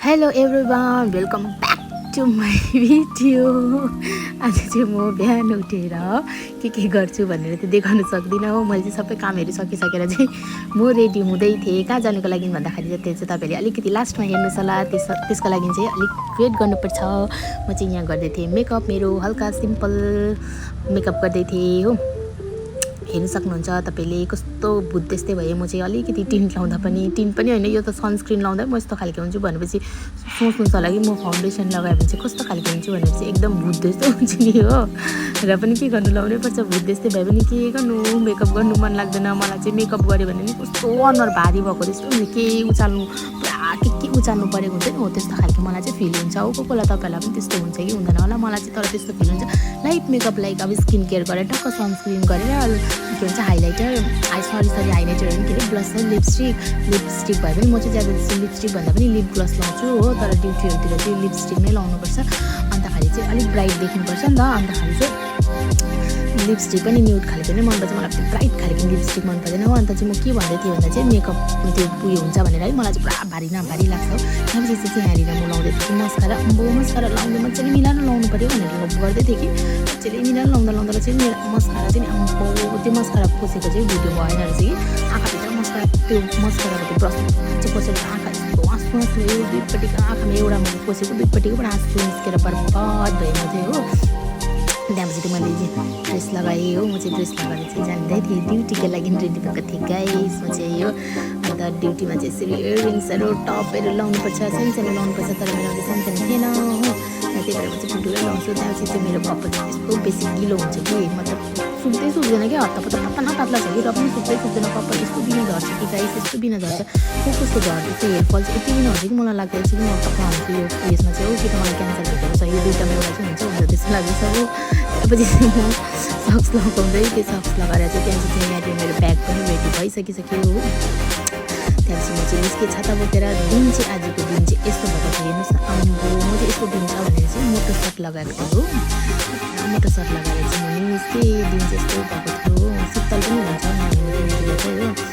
Hello everyone, welcome back to my video. आज चाहिँ म बिहान उठेर के गर्छु भनेर चाहिँ देखाउन सक्दिनँ हो। मैले चाहिँ सबै कामहरू सकिसकेर चाहिँ म रेडी हुँदै थिएँ। कहाँ जानुको लागि भन्दाखेरि चाहिँ त्यो चाहिँ तपाईँले अलिकति लास्टमा हेर्नुहोस् होला। त्यसको लागि चाहिँ अलिक वेट गर्नुपर्छ। म चाहिँ यहाँ गर्दै थिएँ मेकअप, मेरो हल्का सिम्पल मेकअप गर्दै थिएँ हो। हेर्न सक्नुहुन्छ तपाईँले कस्तो भूत त्यस्तै भए। म चाहिँ अलिकति टिन्ट लाउँदा पनि होइन, यो त सनस्क्रिन लाउँदा म यस्तो खालको हुन्छु भनेपछि सोच्नुहुन्छ होला कि म फाउन्डेसन लगायो भने चाहिँ कस्तो खालको हुन्छु भनेर चाहिँ एकदम भूत जस्तो हुन्छ नि हो। र पनि के गर्नु, लाउनै पर्छ। भूत त्यस्तै भए पनि के गर्नु, मेकअप गर्नु मन लाग्दैन। मलाई चाहिँ मेकअप गऱ्यो भने नि कस्तो अनुहार भारी भएको जस्तो हुन्छ। के उचाल्नु, पुरा के उचाल्नु परेको हुन्छ नि हो, त्यस्तो खालको मलाई चाहिँ फिल हुन्छ हो। कोही तपाईँहरूलाई पनि त्यस्तो हुन्छ कि हुँदैन होला, मलाई चाहिँ तर त्यस्तो फिल हुन्छ। लाइट मेकअप लाइक अब स्किन केयर गरेर टक्क सनस्क्रिन गरेर के भन्छ हाइलाइटर, हाइलाइटर होइन के अरे ब्लसर, लिपस्टिक भए पनि म चाहिँ ज्यादा जस्तो लिपस्टिक भन्दा पनि लिप ग्लस लाउँछु हो। तर ड्युटीहरूतिर चाहिँ लिपस्टिक नै लाउनुपर्छ, अन्तखेरि चाहिँ अलिक ब्राइट देख्नुपर्छ नि त। अन्तखेरि चाहिँ लिपस्टिक पनि न्युड खालको नै मनपर्छ मलाई, ब्राइट खालको लिपस्टिक मन पर्दैन हो। अन्त चाहिँ म के भन्दै थिएँ भन्दा चाहिँ मेकअप त्यो उयो हुन्छ भनेर है, मलाई चाहिँ पुरा भारी लाग्छ हो। त्यसपछि चाहिँ यहाँनिर म लाउँदै थिएँ मस्कारा। मस्कारा लाउँदा मजाले मिलाएर लाउनु पऱ्यो भनेर म गर्दै थिएँ कि मजाले मिलाएर लाउँदा चाहिँ मेरो मस्कारा चाहिँ त्यो मस्कारा पोसेको चाहिँ भिडियो भएन रहेछ कि। आँखाभित्र त्यो मस्काराको त्यो ब्रस चाहिँ पोसेको आँखा यस्तो आँसु यो दुईपट्टिको आँखामा एउटा मैले पोसेको दुईपट्टिको पनि आँसु निस्केर बर्बाद भयो म चाहिँ हो। त्यहाँपछि चाहिँ मैले ड्रेस लगाएँ हो। म चाहिँ ड्रेस लगाएर चाहिँ जाँदै थिएँ, ड्युटीको लागि रेडी भएको थिएँ गाइस म चाहिँ हो। अन्त ड्युटीमा चाहिँ यसरी इयरिङ्सहरू टपहरू लाउनुपर्छ, सानो लाउनुपर्छ। तर मेरो सानो थिएन हो, त्यही भएर म चाहिँ ठुल्ठुलै लाउँछु। त्यहाँपछि चाहिँ मेरो कपाल चाहिँ यस्तो बेसी गिलो हुन्छ कि, मतलब सुक्दैन क्या, हत्ता पातला छ कि, र पनि सुक्दैन। कपाल यस्तो बिना झर्छ कि गाइस, यस्तो बिना झर्छ। कस्तो झर्छ त्यो हेयरफल चाहिँ यति बिना हुन्छ कि मलाई लाग्छ यसरी म कपाल हाल्छु यो उयसमा चाहिँ हो कि त मलाई क्यान्सर भेटेको छ। यो दुइटामा एउटा चाहिँ हुन्छ त्यस्तो लाग्दैछ हो। त्यसपछि चाहिँ म सक्स लगाउँदै त्यो सक्स लगाएर चाहिँ त्यहाँपछि चाहिँ यहाँनिर मेरो ब्याग पनि रेडी भइसकिसक्यो हो। त्यहाँपछि म चाहिँ निस्केँ छाता बोकेर। दिन चाहिँ आजको दिन चाहिँ यस्तो भएको थियो, हेर्नुहोस् न। म चाहिँ यस्तो दिन छ भनेर चाहिँ मोटो सर्ट लगाएको थिएँ हो। मोटो सर्ट लगाएर चाहिँ म निस्केँ। दिन चाहिँ यस्तो भएको थियो, शीतल पनि हुन्छ यहाँनिर चाहिँ हो।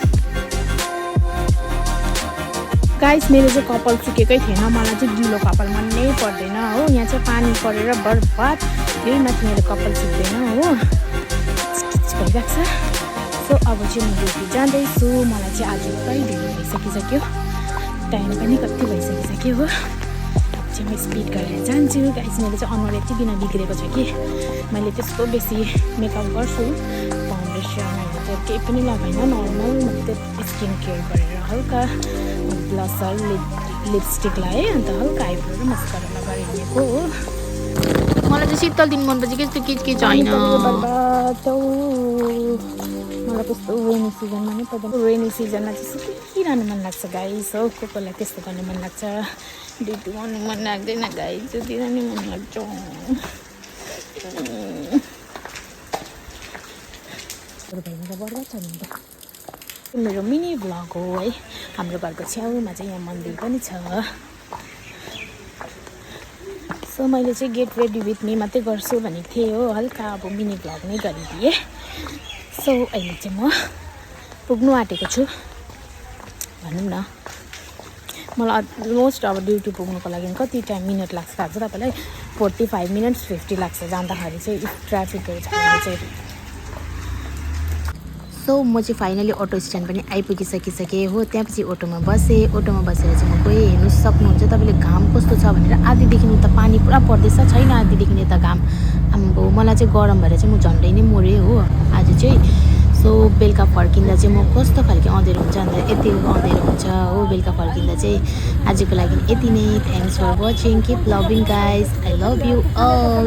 गाइस मेरो चाहिँ कपाल सुकेकै थिएन, मलाई चाहिँ गिलो कपाल मनै पर्दैन हो। यहाँ चाहिँ पानी परेर बर्बाद, यही माथि मेरो कपाल सुक्दैन हो, भइरहेको छ। सो अब चाहिँ म ड्युटी जाँदैछु। मलाई चाहिँ आज पुरै ढिलो भइसकिसक्यो, टाइम पनि कति भइसकिसक्यो हो। चाहिँ म स्पिड गरेर जान्छु गाइस। मेरो चाहिँ अनुहार यति बिना बिग्रेको छ कि मैले त्यस्तो बेसी मेकअप गर्छु, फाउन्डेसनहरू चाहिँ केही पनि लगाइन, नर्मल मैले त्यो स्किन केयर गरेर हल्का ब्लसर लिपस्टिक लगाएँ, अन्त हल्का आइब्रो र मस्कारा लगाएर हिँडेको हो। मलाई चाहिँ शीतल दिन मनपर्छ कि यस्तो किच होइन। मलाई त्यस्तो रेनी सिजनमा नै पर्दैन, रेनी सिजनमा चाहिँ सुकिरहनु मन लाग्छ गाइस हो। कोहीलाई त्यस्तो गर्नु मन लाग्छ, ड्युटी गर्नु मन लाग्दैन गाइस, सुतिर नि मन लाग्छ। बर्बाद छ नि त। मेरो मिनी भ्लग हो है। हाम्रो घरको छेउमा चाहिँ यहाँ मन्दिर पनि छ। सो मैले चाहिँ गेट रेडी विथ मी मात्रै गर्छु भनेको थिएँ हो, हल्का अब मिनी भ्लग नै गरिदिएँ। सो अहिले चाहिँ म पुग्नु आँटेको छु भनौँ न। मलाई अलमोस्ट अब ड्युटी पुग्नुको लागि कति टाइम मिनट लाग्छ थाहा छ तपाईँलाई? 45 मिनट्स 50 लाग्छ जाँदाखेरि चाहिँ, ट्राफिकहरू छ भने चाहिँ। सो म चाहिँ फाइनली अटो स्ट्यान्ड पनि आइपुगिसकेँ हो। त्यहाँपछि अटोमा बसेँ। अटोमा बसेर चाहिँ म गएँ। हेर्नु सक्नुहुन्छ तपाईँले घाम कस्तो छ भनेर। आधीदेखि उता पानी पुरा पर्दैछ, छैन आधीदेखि यता घाम। आम्बो मलाई चाहिँ गरम भएर चाहिँ म झन्डै नै मरेँ हो आज चाहिँ। सो बेलुका फर्किँदा चाहिँ म कस्तो खालको अँधेरो हुन्छ अन्त यति अँधेरो हुन्छ हो बेलुका फर्किँदा चाहिँ। आजको लागि यति नै। Thanks for watching, keep loving guys, I love you all.